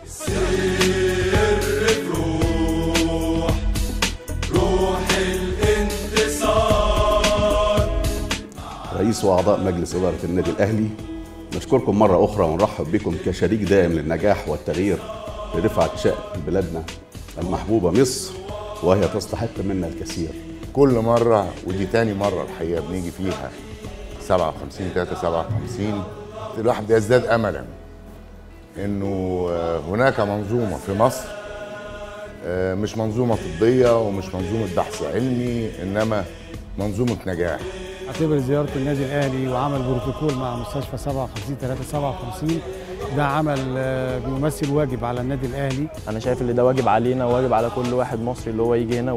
سر في روح، روح الانتصار. رئيس وأعضاء مجلس إدارة النادي الأهلي، نشكركم مرة أخرى ونرحب بكم كشريك دائم للنجاح والتغيير لرفعة شأن بلادنا المحبوبة مصر، وهي تستحق منا الكثير. كل مرة، ودي تاني مرة الحقيقة بنيجي فيها 57 357، الواحد بيزداد أملا إنه هناك منظومة في مصر، مش منظومة طبية ومش منظومة بحث علمي، إنما منظومة نجاح. اعتبر زيارة النادي الأهلي وعمل بروتوكول مع مستشفى 57 357 ده عمل بيمثل واجب على النادي الأهلي. أنا شايف إن ده واجب علينا وواجب على كل واحد مصري اللي هو يجي هنا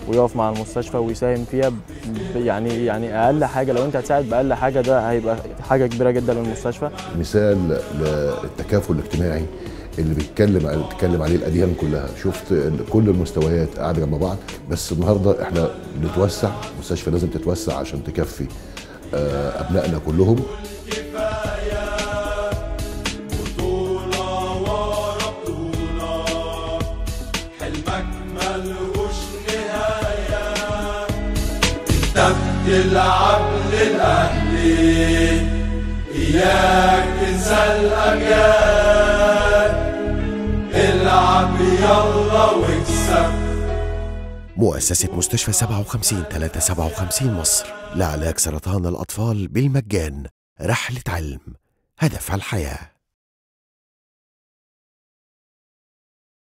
ويقف مع المستشفى ويساهم فيها، يعني أقل حاجة لو أنت هتساعد بأقل حاجة ده هيبقى حاجة كبيرة جدا للمستشفى. مثال للتكافل الاجتماعي اللي بيتكلم عليه الأديان كلها، شفت كل المستويات قاعدة جنب بعض، بس النهارده احنا بنتوسع، المستشفى لازم تتوسع عشان تكفي أبنائنا كلهم. بطولة ورا بطولة، حلمك ملهوش نهاية، انت بتلعب للأهلي، إياك تنسى الأمجاد، العب يلا واكسب. مؤسسة مستشفى 57 357 مصر لعلاج سرطان الأطفال بالمجان، رحلة علم هدفها الحياة.